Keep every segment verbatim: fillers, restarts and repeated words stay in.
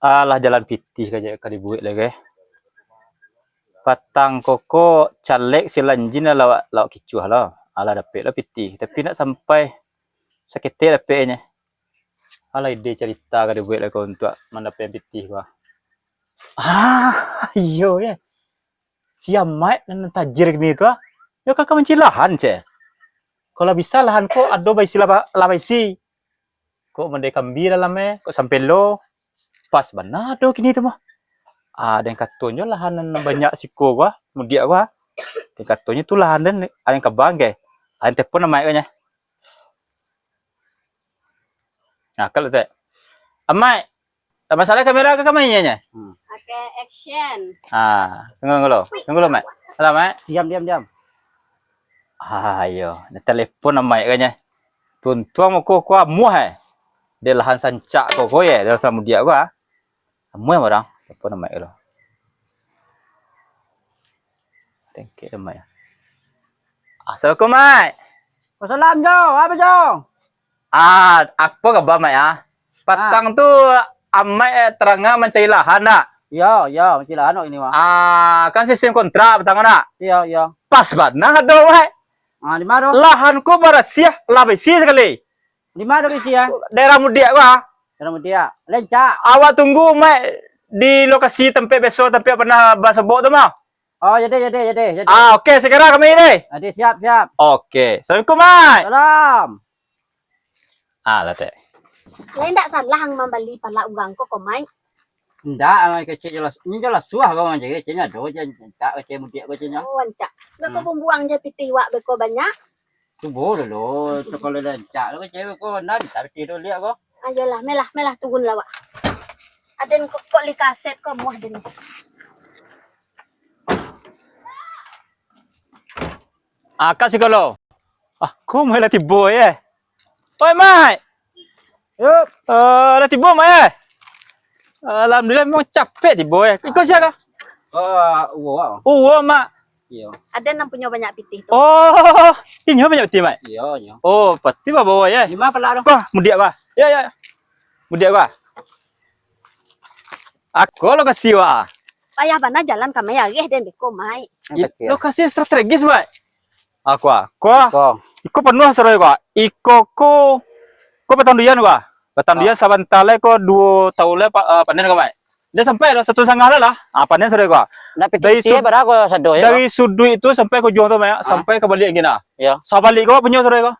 Alah, jalan pitih ka, ka dibuek lai, ge. Patang ko, ko caleg silanjin lah lawak, lawak kicuah lah. Alah, dapek lah pitih. Tapi nak sampai saketek dapeknyo. Alah, ide carita ka dibuek lai ko untuak mandapek pitih ko. Ah, iyo, ye. Si Amaik nan tajir kini tu, ah. Yo, ka, ka mancari lahan, ceh. Kalau bisa lahan ko ado baisi lah ba-, lah baisi. Kok mandai kambi dalam, eh, kok sampai lo. Pas bana ado kini tu mah. Ah, den katonyo lahan nan banyak siko gua, mudiak gua. Den katonyo tu lahan den, aden kabang ke. Aden telepon Amaik ko nyo. Nah, kalau tak. Amaik, tak masalah kamera ka kamera nyo? Hmm. Oke, action. Ah, tunggu dulu. Tunggu dulu, Mak. Halo, Mak. Diam, diam, diam. Ah, iyo. Nak telepon Amaik ko nyo. Tuntuang muko ko amuah, eh. Di lahan sancak ko, ko, ye. Di lahan mudiak ko, ah. Amuah barang. Telepon Amaik dulu. Tengkek Amaik. Assalamualaikum, Mak. Waalaikumsalam, Jo. Apa, Jo? Ah, apo kaba, Mak, ah? Patang tu, Amaik, eh, tarang mancari lahan, nak? Iyo, iyo, mancari lahan kok ini, Mak. Ah, kan sistem kontrak patang, nak? Iyo, iyo. Pas bana ado, Mak. Ah, di ma tu? Lahan ko barasiah, lah baisi sakali. Di ma tu baisi, ah? Daerah mudiak ko, ah. Daerah mudiak. Rancak. Awak tunggu, Mak, di lokasi tampek biaso, tampek pernah basobok tu, mah. Oh, jadi, jadi, jadi, jadi. Ah, oke, segera kami deh. Jadi, siap, siap. Oke. Assalamualaikum, Mak. Salam. Ah, lah, Tek. Lai ndak salah ang mambali palak urang ko, ko, Mak? Ndak, ah, kecek jelas. Ini jelas suah ko, Mak. Keceknyo ado je, ndak kecek mudiak keceknyo. Oh, rancak. Beko Hmm. bumbuang je pitih wak beko banyak. Cubo dulu, tu kalau rancak tu kecek ko, ndak bisa pitih dulu liak ko. Ayolah, melah, melah turun lah wak. Aden kok, kok li kaset ko muah den. Ah, ka siko lo. Ah, ko Mak lah tibo, ye. Oi, Mak. Yup. Eh, lah tibo, Mak, ye. Alhamdulillah, memang capek tibo, ye. Iko sia ko? Oh, uwo, ah. Uwo, Mak. Iyo. Aden nan punyo banyak pitih tu. Oh, inyo banyak pitih, Mak? Iyo, iyo. Oh, pasti babawa, ye. Di ma palak tu? Ko, mudiak ko. Ya, ya. Mudiak ko. Ako lokasi, wak. Payah bana jalan ka mai areh den beko, Mak. Nan I-, kecil. Lokasi strategis, Mak. Ako, ako. Iko. Iko penuh saruwe ko. Iko ko, ko batang duyan ko. Batang duyan sabanta lai ko, duo taun lai pa-, eh, panen ko, Mak. Dah sampai lah, satu satangah lah lah. Ah, panen saruwe ko. Nak Dari pitih sud-, bara ko sado, yo? Dari suduik tu sampai ka ujuang tu, Mak, Ah. sampai ka baliak gina. Yo. Sabalik ko punyo saruwe ko.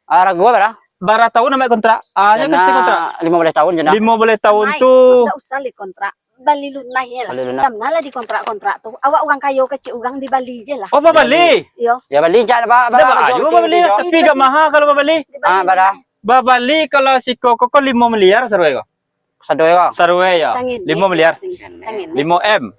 Ah, ragu bara? Bara taun Amaik kontrak? Ah, nyo kasih kontrak. Limo baleh taun je nah. Limo baleh taun Mai, tu. Ndak usah li kontrak. Bali lunas je lah. Bali lunas. Jam nah lah di kontrak-kontrak tu. Awak urang kayo kecek urang dibali je lah. Oh, babali? Iyo. Ya, bali jak ba-, Ndak ba-, ba-, ayo babali lah. Tapi agak maha kalau babali. Dibali Ah, bara? lunas. Babali kalau siko ko, ko limo miliar saruwe ko. Saruwe ko. Saruwe yo. Sangin. Limo miliar. Sangin. Limo M.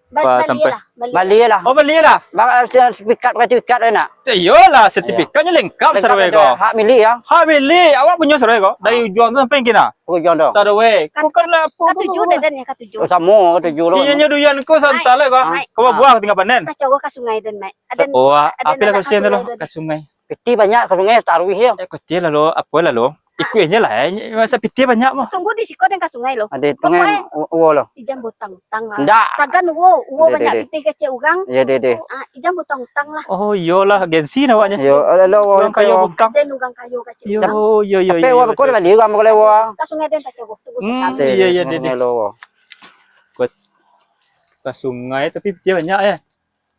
Ba-, Ba-, bali sampai. lah, bali. Bali lah. Oh, bali lah. Ba-, sertifikat, sertifikat enak. Eh, iyolah, sertifikatnyo lengkap Lengkap saruwe ada ko. hak milik ya. Hak milik, awak punyo saruwe ko. Dari Ah. ujuang tu sampai kini. Ujuang tu. Saruwe. Kat-, Bukan lah apa, katuju apa, dah, apa. dan, ya, katuju. Oh, samo, katuju lo. Inyo duyan ko santa lah ko. Mai. Ko babuah tinggal panen. Tacoro ka sungai den, Mai. Aden, Oh, aden api lah nak ka ka sungai dulu. Ka sungai. Pitih banyak ka sungai, taruih yo. Eh, kecil lah lo, apa lah lo. Ikuihnyo lah, eh. Masa pitih banyak mah. Tunggu di siko den ka sungai lo. Ade Bapak, sungai, eh. u-, uwo lo. Ijan botang-tang ah. Ndak. Sagan uwo, uwo Deh, deh, banyak deh. pitih kecek urang. Ya, deh, deh. Ah, ijan botang-tang lah. Oh, iyolah, gengsi nah awaknyo. Yo, alo, alo, uwo Urang lo, kayo uwo. butang. Den urang kayo kecek Yo, urang. yo, yo, Tapi yo, uwo yo, beko betul. bali urang beko lewo. Ka sungai den tacoro, tunggu Hmm, Teh, iya, iya, tunggu deh, deh. sungai lo uwo. Buat ka sungai, tapi pitih banyak ya.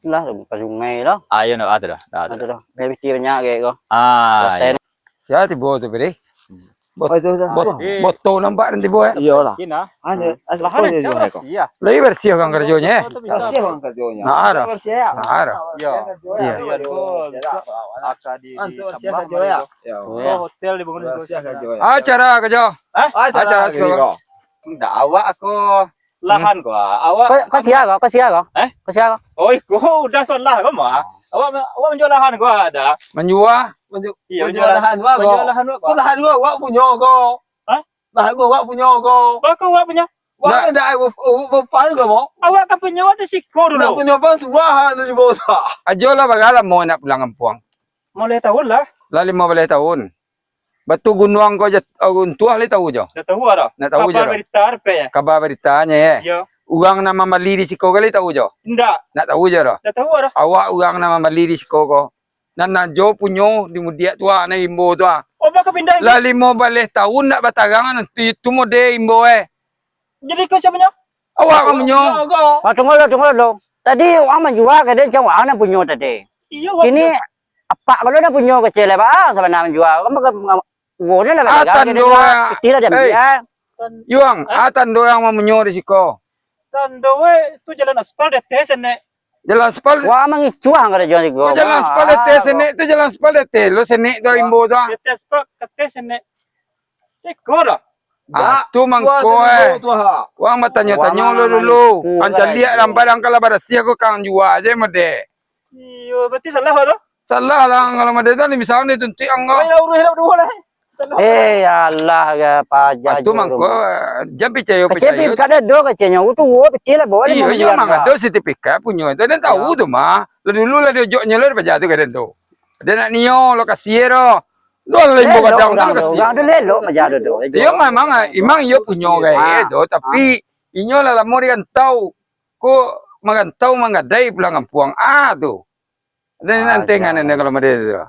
Lah, ka sungai lah. Ayo, nak, ah, tu dah. Dah, tu Ada dah. dah. Biar pitih banyak kayak ko. Ah, Rasain. iya. Sia tibo tu, Bri? Hmm. Bot-, Oh, itu dah. bot-, Eh. botol nampak nanti tibo, eh. Iyolah. Kina. Ada, ada Lahan kau yang dia cak jual kau. bersih ya. Lagi bersih orang kerjanya, eh. Bersih orang kerjanya. Nah, ada. Bersih ya. Nah, ada. Iya. Iya. Iya, betul. Bersih ya. Aka di, di Antu bersih Tambang kerja ya. kemarin tu. Ya. Oh, hotel dibangun di Bersih Bersih kerja ya. Acara kerja. Hah? Acara Acara kerja. kerja. Ndak awak aku. Lahan ko, ah. Awak Ko, ko sia ko, ko sia ko? Eh? Ko sia ko? Oh, iko udah solah ko mah. Awak, awak manjual lahan ko ada. Manjual? Manju-, Iya, manjual manjual lahan wak ko. Manjual lahan wak ko. Ko lahan wak, wak punyo ko. Hah? Lahan wak, wak punyo ko. Ko, ko wak punyo? Wak Ndak. ndak, eh, wak, wak, wak pan ko mo? Awak kan punyo wak di siko dulu. Ndak punyo pan tu wah, anu di bawah. Ajo lah, bagalah mau nak pulang kampuang. Limo baleh taun lah. Lah limo baleh taun. Batu Gunuang ko jat-, oh, runtuah lai tahu jo? Ndak tahu dah. Ndak tahu jo dah. Kabar barita ape ya? Kabar baritanyo ya. Iyo. Urang nan mambali di siko ko lai tahu jo? Ndak. Ndak tahu jo dah. Ndak tahu dah. Awak urang nan mambali di siko ko. Nan ajo punyo di mudiak tu ah, nan rimbo tu ah. Oh, baka pindah. Lah limo baleh taun ndak batarang nan tu, itu mode rimbo eh. Jadi ko sia punyo? Awak ka punyo. Wah, tunggu dulu, tunggu dulu. Tadi urang manjua ka den, cam urang nan punyo tadi. Iyo, wak. Kini apak ko lo nan punyo kecek lai, baa sabana manjua. Kan baka Uwo nyo lah Ah, badagang, tando jadi lah, urang. Pitih lah diambiak. Eh, Yuang, ah, tando urang mamunyo di siko. Tando we, tu jalan aspal di ateh sanek. Jalan aspal. Wah, mangicuah karajo siko. Tu jalan aspal di ateh sanek, tu jalan aspal di ateh. Lo sanek tu rimbo tu ah. Di ateh aspal, di ateh sanek. Iko dah. Ah, tu mangko eh. Wang batanyo-tanyo lo dulu. Pancaliak lambat angkal lah barasiah ko kang jua aja mode. Iyo, berarti salah tu. Salah lah, kalau mode tu ni bisa ni tuntuik angkau. Ayo, urus lah duo lah. Eh, alah, ya, paja. Ah, tu mangko, jan picayo, picayo. Kada do keceknyo, tu wo pitih lah, bawa lah. Iyo, iyo, mangado sertifikat punyo. Tu den tahu tu mah. Lah dulu lah diojoknyo lah paja tu ka den tu. Den nak nio lokasi e do. Duo lah limbo gadang tu lokasi. Urang tu lelok paja tu. Iyo, memang, memang iyo punyo gaya tu, tapi inyo lah lamo di rantau. Ko marantau manggadai pulang kampuang. Ah, tu. Ado nan tengan ado kalau mode tu.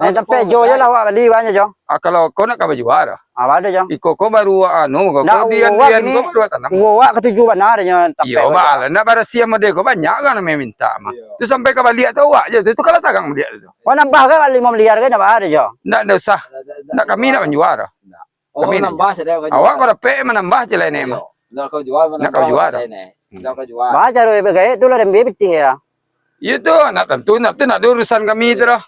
Nan tampek jo je lah awak bali banyak jo. Ah, kalau ko nak ka bajua dah. Ah, ado jo. Iko ko baru anu ko, ko dian-dian ko baru tanam. Uwo awak katuju bana nyo tampek. Iyo, baa lah, nak barasiah mode ko banyak urang nan minta mah. Tu sampai ka baliak tu awak je tu, tu kalau tarang baliak tu. Wah, nambah kan limo miliar kan, nambah ado jo. Ndak, ndak usah. Ndak, kami nak manjua dah. Oh, kami nambah sajo. Awak kalau dapek manambah je lah ni mah. Nak kau jual, nak kau jual dah. Nak kau jual. Baa caro bagaek tu lah, den ambiak pitih ya. Iyo tu, nak tantu, nak tu, nak ado urusan kami tu dah.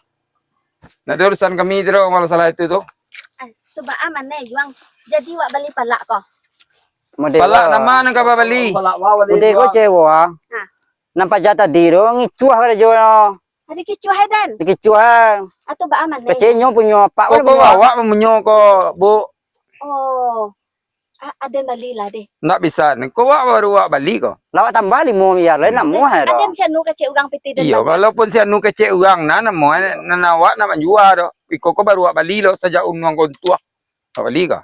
Nak ado urusan kami tu dah, kalau salah itu tu. Eh, tu baa mane, Yuang? Jadi wak bali palak ko? Palak nan ma nan ka babali? Palak wak bali. Udah ko cewa. Ha. Nan paja tadi tu, ngicuah karajo. Ado kicuah, eh, den? Kicuah. Atu baa mane? Keceknyo punyo apak. Ko, ko awak mamunyo ko, Bu. Oh. A-, aden bali lah deh. Ndak bisa. Ko awak baru awak bali ko. Lah awak tambah limo miliar lai, namuah ai do. Aden si anu kecek urang pitih den. Iyo, walaupun si anu kecek urang, nah, namuah, nan awak nak manjua do. Iko ko baru awak bali lo sajak unuang ko untuah. Awak bali ko.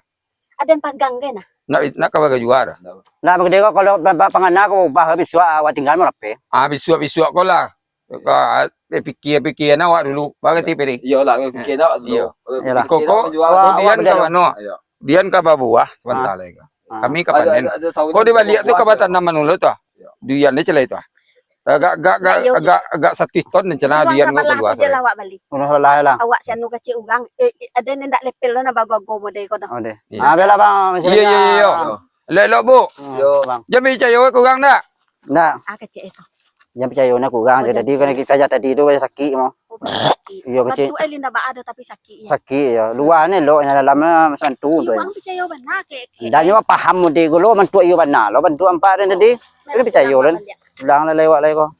Aden pagang ke nah? Ndak, ndak ka bajua do. Nah, bagini ko, kalau nampak pangana ko ubah, bisuak awak tinggal marape. Ah, bisuak-bisuak ko lah. Ka, eh, pikia-pikia awak dulu, barati piring. Iyolah, pikia awak dulu. Iyo. Iyolah. Iko ko, dian ka mano? Dian ka babuah, sabanta lai ka. Kami ka panen. Ko dibaliak tu ka batanam anu lo tu ah. Dian ni calai tu ah. Agak, agak, agak, agak, agak satu ton ni cenah dian ko kaluar. Awak bali. Awak si anu kecek urang, eh, eh, ado nan ndak lepel lo nan bago-go mode ko dah. Oh, deh. Iyo. Ah, bela bang. Iyo, iyo, iyo. Elok-elok, Bu. Iyo, bang. Jan picayo ka urang dak? Ndak. Ah, kecek itu. Jan picayo nak urang je. Jadi kan kito ja tadi tu sakik mah. Oh, sakik. Iyo, kecek. Bantuak Elinda ba ado tapi sakik ya. Sakik ya. Luar ni elok, yang dalam ni macam tu tu. Urang picayo bana ke? Dah nyo paham mode ko lo, bantuak iyo bana lo, bantuak nampak den tadi. Jadi picayo lo. Pulang lah lewat lai ko.